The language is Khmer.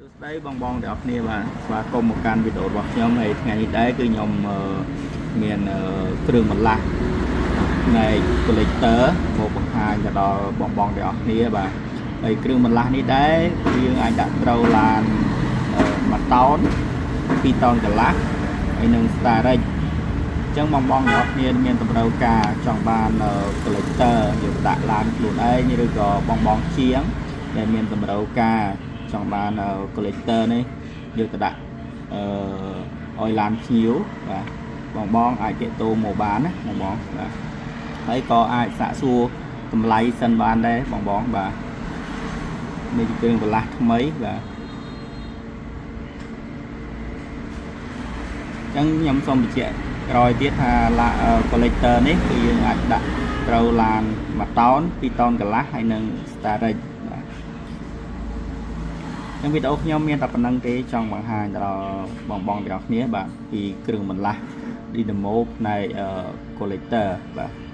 សួស្តីបងបងទាំងអស់គ្នាបាទស្វាគមន៍មកកាន់វីដេអូរបស់ខ្ញុំហើយថ្ងៃនេះដែរគឺខ្ញុំអឺមានអឺគ្រឿងបន្លាស់ផ្នែក collector មកបង្ហាញទៅដល់បងបងទាំងអស់គ្នាបាទហើយគ្រឿងបន្លាស់នេះដែរគឺយើងអាចដាក់ត្រូវឡាន1តោន2តោនកន្លះហើយនិង Starex អញ្ចឹងបងបងទាំងអស់គ្នាមានតម្រូវការចង់បាន collector យកដាក់ឡានខ្លួនឯងឬក៏បងបងជាងដែលមានតម្រូវការចង់បាន collector នេះយកទៅដាក់អឺឲ្យឡានភ្ញៀវបាទបងបងអាចទាក់ទងមកបានណាបងបងបាទហើយក៏អាចសាកសួរតម្លៃសិនបានដែរបងបងបាទនេះជាគ្រឿងបន្លាស់ថ្មីបាទអញ្ចឹងខ្ញុំសូមបញ្ជាក់ក្រោយទៀតថាឡា collector នេះគឺយើងអាចដាក់ត្រូវឡាន1តោន2តោនកន្លះហើយនិង Starex បាទអញ្ចឹងវីដេអូខ្ញុំមានតែប៉ុណ្ណឹងទេចង់បង្ហាញទៅដល់បងបងទាំងអស់គ្នាបាទពីគ្រឿងបន្លាស់ Dynamo ផ្នែក collector បាទ។